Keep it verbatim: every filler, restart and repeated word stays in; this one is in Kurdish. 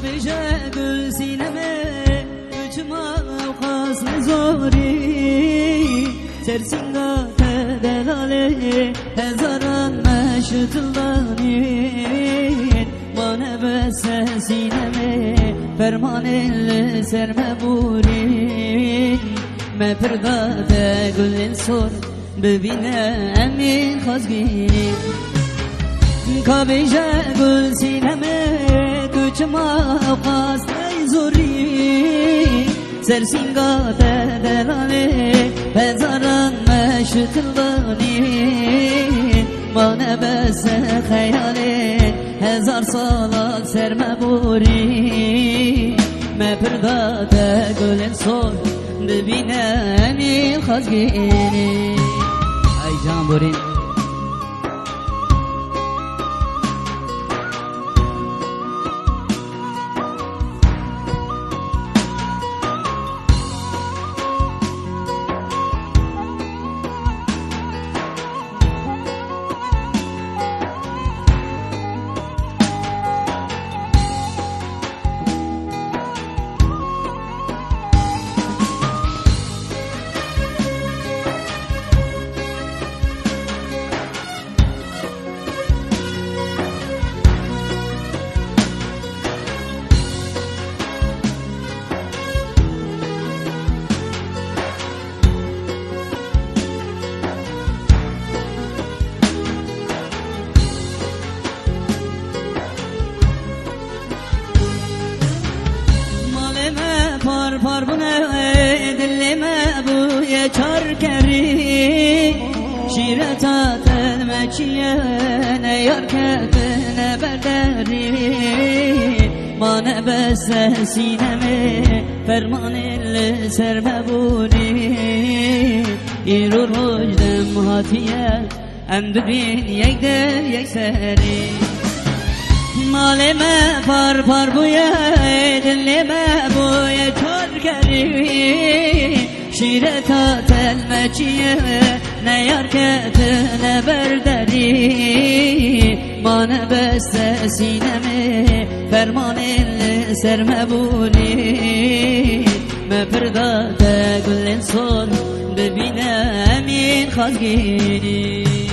Bêje Gul Sînemê, tu çima ew qas li zorî, ser sînga te delalê, hezaran me şutildanîn, mane bes Sînemê, fermanên li ser me borîn, me pir da te gulên sor. Bibîne em ê xwezgînî. Ka bêje Gul Sînemê, tu çima ew qas tey zorî, ser sînga te delalê, hezaran me şutildanî, mane bes xeyalê, hezar sala ser me borî, me pir da te gulên sor, bibîne em ê xwezgînî. Ay can borîn. Malê me par par bûne, dilê me bûye çar kerî. Şîreta te me çiye, ne yar ketine ber derî. Mane bes Sînemê, fermanên li ser me bûnî. Îro roj dem hatiye, em dibîn yek der yek serî. Malê me par par bûye, dilê me bûye çar kerî. Şîreta te me çiye, ne yar ketine ber derî. Mane bes Sînemê, fermanên li ser me bûnî. Me pir da te gulên sor, bibîne em ê xwezgînî.